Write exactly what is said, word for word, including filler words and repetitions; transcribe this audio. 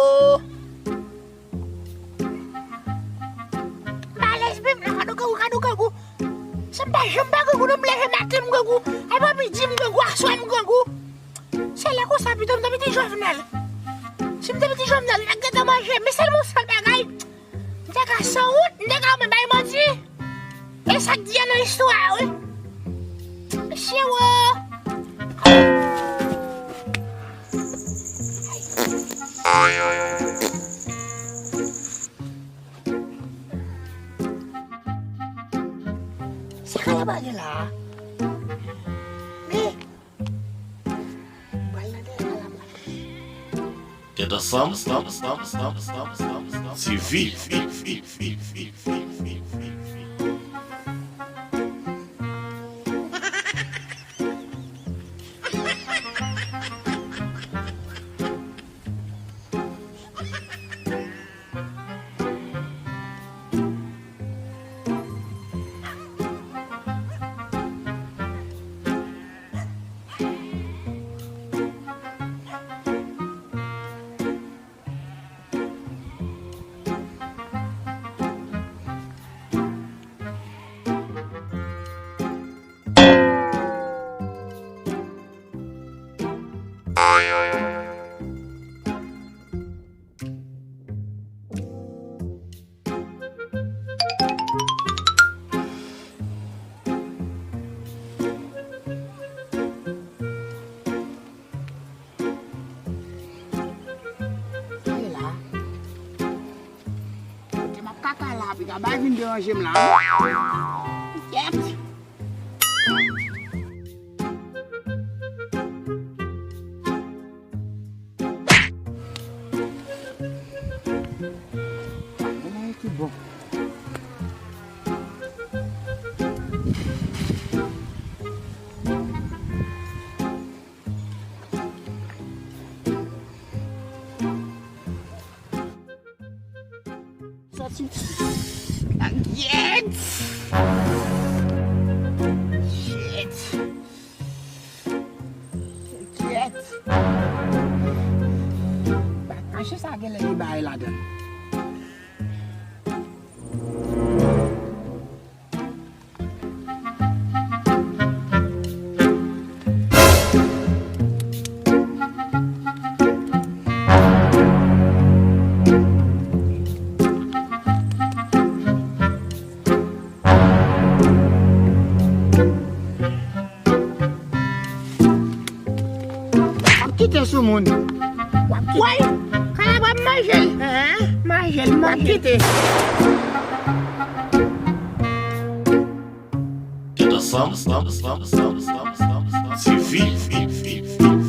Oh. M alèz menm, la, kado grangou, kado grangou. Si m pa janm pa grangou, non, m leve maten, m grangou. Al papi di m grangou, aswè m grangou. Se lè konsa, pito, m te piti Jovenel. Si m te piti Jovenel, nèg gentan manje, men sèlman sèl bagay. M te ka sanwont, m te ka men bay manti. E sa k di an nan istwa a, wi. Mesye, wo! Sa kalaba gen la a? Men, m pral nan dèyè kalaba. Tèt ansanm, ansanm, ansanm, ansanm, ansanm, ansanm, ansanm. Ti vi. Ale la. Kote m ap kaka la, piga bay vin deranje m la. Kyèt. Bagay ki bon. Sòti. Gyèt! Gyèt! Gyèt! Bak mache sa genlè gen bagay ladan. W ap kite sou moun. W ap kite. Woy! Kalaba m manje l. Hein? Manje l, manje l. W ap kite. Tèt ansanm, ansanm, ansanm, ansanm, ansanm, ansanm, ansanm. Ti vi, vi, vi, vi, vi.